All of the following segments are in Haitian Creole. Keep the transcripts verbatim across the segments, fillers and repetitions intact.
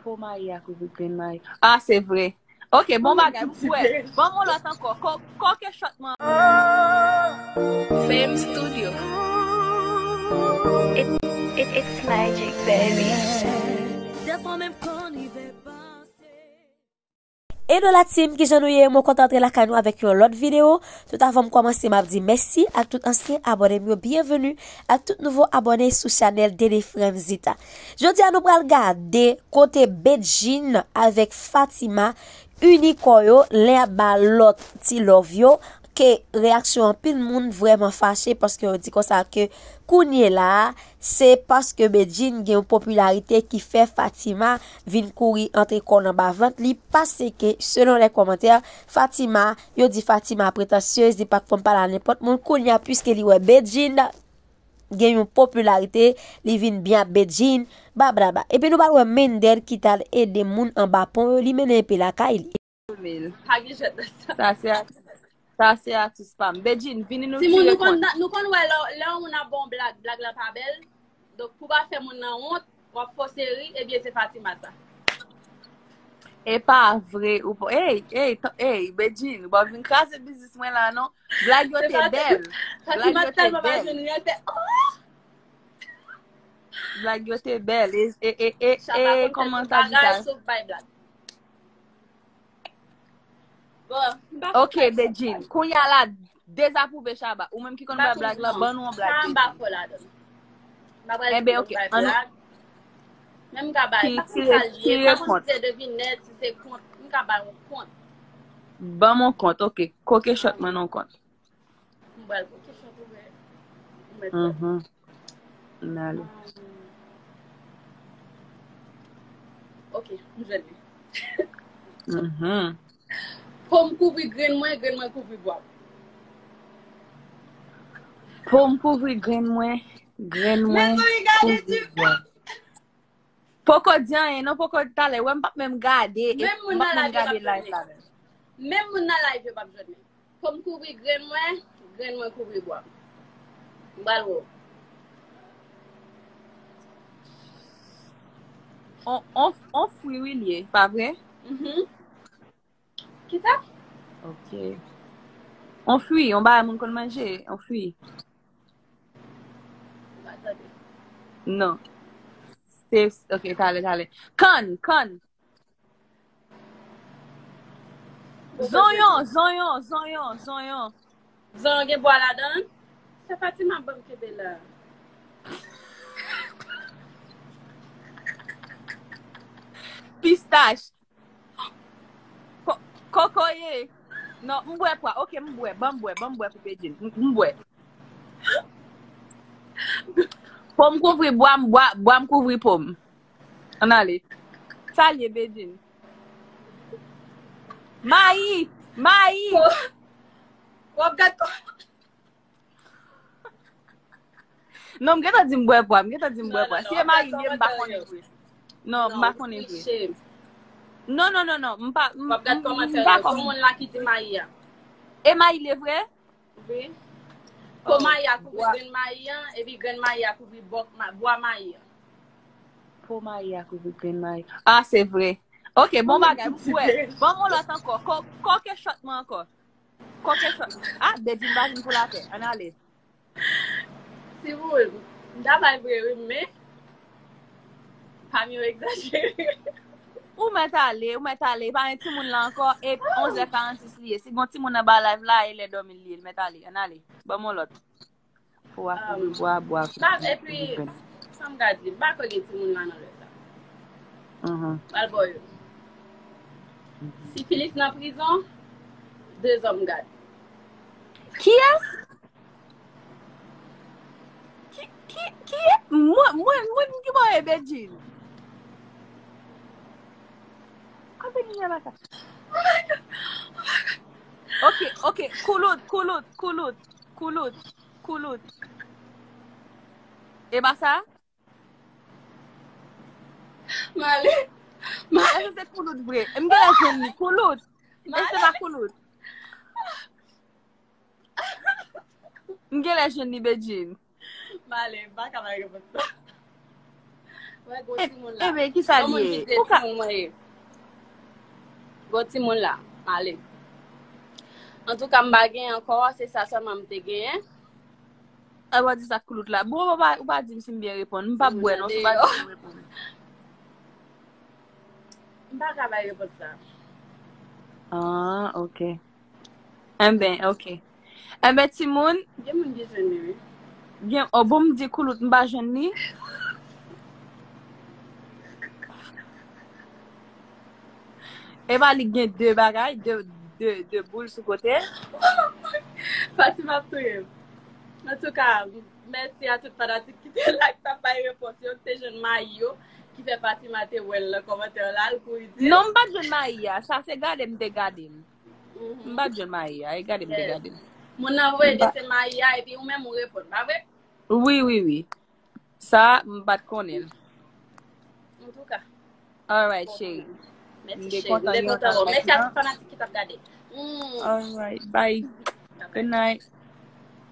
Po mayi a kouvri grenn mayi. Ah, se vre. Ok, bon bagay, m kwè. Ban m yon lòt ankò. Ko- Koke shot mwen. Fame Studio. It, it, it's magic, baby. Dèfwa menm kan rive pase. Hello la team, kijan nou ye? Mwen kontan antre lakay nou avèk yon lòt videyo. Tout avan m kòmanse, m ap di mèsi ak tout ansyen abòne m yo, byenveni ak tout nouvo abòne sou chanèl Dede Franzita. Jodi a nou pral gade kote Bedjine avèk Fatima ini kò yo, len ap ba lòt ti love yo, ke reyaksyon anpil moun vrèman fache paske yo di konsa ke kounye la a, se paske Bedjine gen yon popilarite ki fè Fatima vin kouri antre kò l anba vant li, paske selon lè kòmantè, Fatima, yo di Fatima pretansyez, li pa k konn pale a nenpòt moun, kounye a, piske li wè Bedjine gen yon popilarite, li vin byen ap Bedjine, blablabla. Epi nou pral wè Mendel ki t al ede moun anba pon yo, li mennen epi lakay li. Pa gen jwèt nan sa. Sa se atis, sa se atis pa m. Bedjine, vini nou tire kont. Timoun, nou konn, nou konn wè lè, lè yon moun ap ba w blag, blag la pa bèl. Donk, pou pa fè moun nan wont, w ap fòse ri, ebyen se Fatima sa. E pa vre, ou pa, ey, ey, t- ey, Bedjine, ou pa vin kraze biznis mwen la, non. Blag yo te bèl. Blag yo te bèl. Blag yo te bèl. E, e, e, e, e, kòman ta di sa? Ok, Bedjine. Kounye a la, dezapwouve Shabba. Ou menm ki konn bay blag la, ban nou yon blag. Shabba fò ladan. Enben, ok. Menm ka bay, pa konn sa l ye, pa konn si se devinèt, si se kont, m ka bay yon kont. Ban m yon kont, ok. Koke shot mwen nan yon kont. M pral koke shot ou wè. M mèt wè. Mhm. N ale. Ok, m jwenn li. Mhm. Po m kouvri grenn mwen, grenn mwen kouvri bwa m. Po m kouvri grenn mwen, grenn mwen kouvri bwa m. Poko di anyen, non, poko talè. Wè, m p ap menm gade, e m p ap menm gade live la menm. Menm moun nan live yo p ap jwenn li. Po m kouvri grenn mwen, grenn mwen kouvri bwa m. M pral wè w. On, on, on fwi wi l ye, pa vre? Mhm. Kisa? Ok. On fwi, on bagay moun konn manje, on fwi. Non. Se, ok, talè, talè. Kann, kann. Zonyon, zonyon, zonyon, zonyon. Zonyon gen bwa ladan l? Se Fatima ban m kenbe la. Pistach. Ko- kokoye. Non, m bwè pwa. Ok, m bwè. Ban m bwè. Ban m bwè pou Bedjine. M m bwè. Po m kouvri bwa m, bwa, bwa m kouvri po m. Ann ale. Sa l ye, Bedjine? Mayi! Mayi! W ap gad kò- Non, m gentan di m bwè pwa, m gentan di m bwè pwa. Si e mayi m ye, m pa konnen vre. Non, m pa konnen vre. Non, non, non, non, m pa, m, m, m pa konnen. Moun la ki di mayi a. E mayi l ye vre? Wi. Po mayi a kouvri grenn mayi an, epi grenn mayi a kouvri bòk ma- bwa mayi an. Po mayi a kouvri grenn mayi. Ah, se vre. Ok, bon bagay, m kwè. Ban m yon lòt ankò. Ko- koke shot mwen ankò. Koke shot. Ah, Bedjine pa vin pou lapè. Ann ale. Timoun, m ta bay vre wi, men pa m yo egzajere. Ou mèt ale, ou mèt ale. Pa gen timoun la ankò, e onz è karannsis li ye. Si gon timoun anba live la, e lè dòmi li ye, l mèt ale. Ann ale. Ban m yon lòt. Pou w a kouvri bwa, bwa a kouvri grenn. Epi, sa m ka di, m pa kwè gen timoun la nan lè sa. Mhm. Al bò yo. Sifilis nan prizon, de zòm gad. Kiyès? Ki, ki, ki, mwen, mwen, mwen ki bò e Bedjine? Kòman Bedjine ap sa? Ok, ok, koulout, koulout, koulout, koulout, koulout. E pa sa? Male. Male. Èske se koulout vre? M genlè jwenn li. Koulout. Èske se pa koulout? M genlè jwenn li, Bedjine. Male, m pa ka bay repons sa. Wè gwo timoun la. Enben, ki sa li ye? Gwo moun ki te timoun mwen ye. Gwo timoun la, ale. Antouka, m pa gen ankò, se sa sèlman m te genyen. Ay, w a di sa koulout la. Bon, ou pa, ou pa di m si m byen reponn. M p ap bwè non, si w pa di m byen reponn. M pa ka bay repons sa. Ah, ok. Enben, ok. Enben, timoun. Gen moun ki jwenn li, wi. Gen, oh, bon, m di koulout, m pa jwenn li. E pa li gen de bagay, de, de, de boul sou kote. Fatima ap touye m. Antouka, mèsi a tout fanatik ki te la, ki t ap bay repons yo, ki te jwenn mayi yo, ki fè Fatima te wè l nan kòmantè la, l kouri di l. Non, m pa t jwenn mayi a. Sa se gade m te gade m. M pa t jwenn mayi a, e gade m te gade m. Moun nan voye di se mayi a, epi ou menm ou reponn, pa vre? Wi, wi, wi. Sa, m pa t konnen l. Antouka. Alright, cheri. Mèsi, cheri. M te kontan. M te kontan. Mèsi a tout fanatik ki t ap gade. Alright, bye. Good night.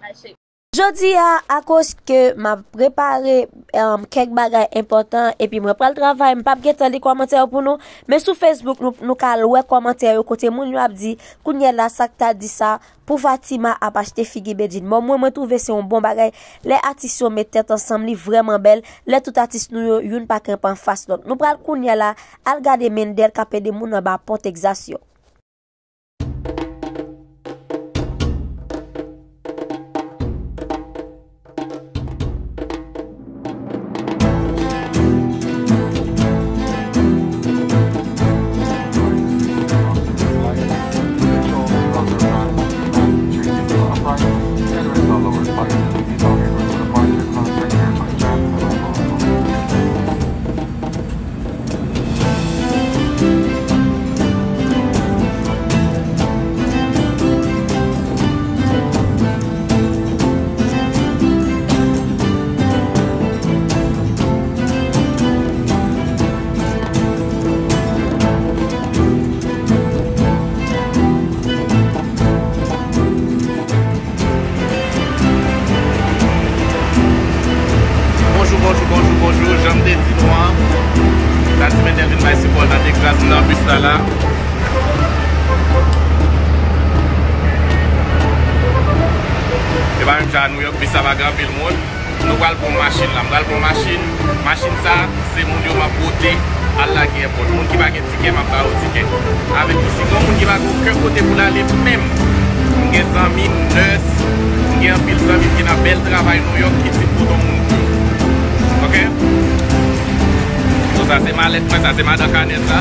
Bye, cheri. Jodi a, akoz ke m ap prepare, em, kèk bagay enpòtan, epi mwen pral travay, m p ap gentan li kòmantè yo pou nou, men sou Facebook, nou, nou ka al wè kòmantè yo kote moun yo ap di, kounye a la, sa k ta di sa, pou Fatima ap achte figi Bedjine. Bon, mwen, mwen twouve se yon bon bagay. Lè atis yo met tèt ansanm, li vrèman bèl. Lè tout atis nou yo, youn pa kenbe anfas lòt. Nou pral kounye a la, al gade Mendel k ap ede moun anba pon Texas yo. Bonjou, bonjou, bonjou, bonjou. Jan m te di nou an, Tati Mendel vin bay sipò l nan Texas, nan bis la la. E pa menm jan a New York, bis la pa gen anpil moun. Nou pral pran machin la. M pral pran machin. Machin sa, se moun yo m ap pote al lage èpòt. Moun ki pa gen tikè, m ap ba yo tikè. Avèk li, si gon moun ki pa gen okenn kote pou l ale menm, m gen zanmi m nès, m gen anpil zanmi m ki nan bèl travay New York ki di m pote yon moun pou yo. Oke? So, sa se malèt mwen, sa se madan kanèz la.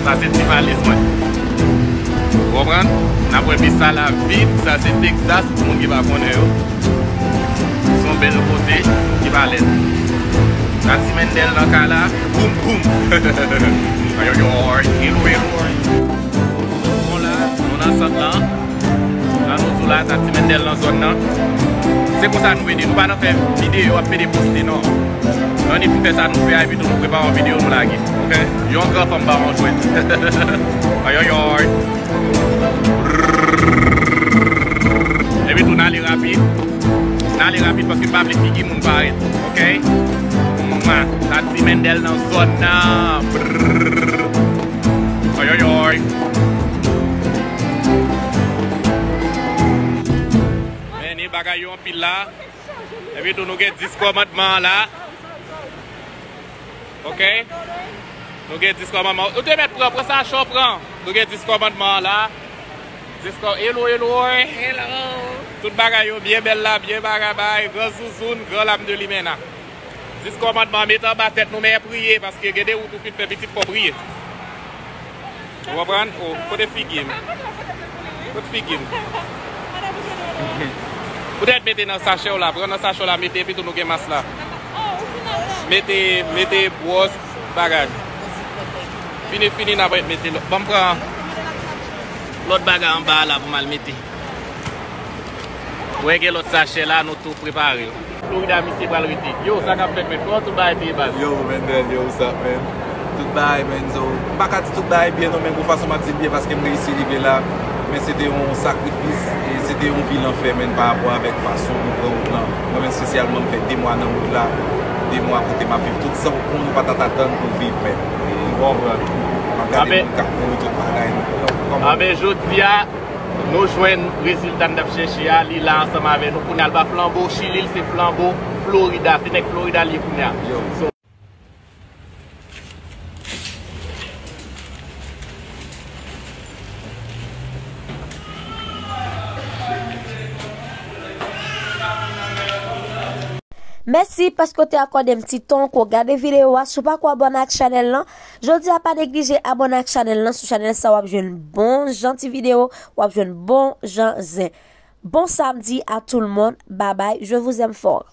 Sa se ti valiz mwen. Ou konprann? N ap wè bis sa la vid, sa se Texas, pou moun ki pa konnen yo. Se yon bèl kote ki pa lèd. Tati Mendel nan kay la, boum, boum. Ayoyoy, eloy, eloy. Bon la, nou nan sant lan. Jan nou di w la, Tati Mendel nan zòn nan. Se konsa nou ede. Nou pa nan fè videyo ap pede poste, non. Ann epi fè sa nou fè a, epi tou nou prepare yon videyo, nou lage. Oke? Yon gran fanm ba yon jwèt. Ayoyoy. Epi tou, n ale rapid. N ale rapid paske m pa vle figi moun parèt. Oke? Mwa, Tati Mendel nan zòn nan. Brrr. Ayoyoy. Men, ni bagay yo anpil la. Epi tou, nou gen dis kòmandman an la. Oke? Nou gen dis kòmandman. Ou te mèt pran, pran sa, cho pran. Nou gen dis kòmandman an la. Dis kò-, elo, elo, ey. Hello. Tout bagay yo byen bèl la, byen bagay, bagay. Gran zouzoun, gran lam de limena. Dis kòmandman, mete anba tèt nou, men priye, paske gen de wout ou fin fè pitit, fò priye. Ou konprann? Oh, kote figi m? Kote figi m? Poutèt mete nan sachè w la, pran nan sachè w la, mete, epi tou nou gen mas la. Mete, mete bwòs, bagay. Fini, fini, n ap mete lòt. Ban m pran lòt bagay anba a la pou m al mete. Wè gen lòt sachè la, nou tou prepare yo. Florida misye pral rete. Yo, sa k ap fèt, men? Kòman tout bagay te ye, baz? Yo, Mendel, yo, what's up, man? Tout bagay, man, so, m pa ka di tout bagay byen, non, men gon fason m ap di l byen, paske m reyisi rive la. Men se te yon sakrifis, e se te yon vi lanfè, man, pa rapò avèk fason nou pran wout lan. Mwen menm, espesyalman, m fè de mwa nan wout la. De mwa kote m ap viv tout sa w konn ou pa ta t atann pou w viv, men ou konprann. M ap gade moun k ap mouri, tout bagay. Anben, jodi a, nou jwenn rezilta n t ap chèche a, li la ansanm avè nou. Kounye a, l pa flanbo Chili, l se flanbo Florida. Se nèg Florida l ye kounye a. Mèsi paske w te akòde m ti tan w gade videyo a. Si w pako abòne ak chanèl lan, jodi a pa neglije abòne ak chanèl lan. Sou chanèl sa w ap jwenn bon jan ti videyo, w ap jwenn bon jan zen. Bon samedi à tout le monde. Bye bye. Je vous aime fort.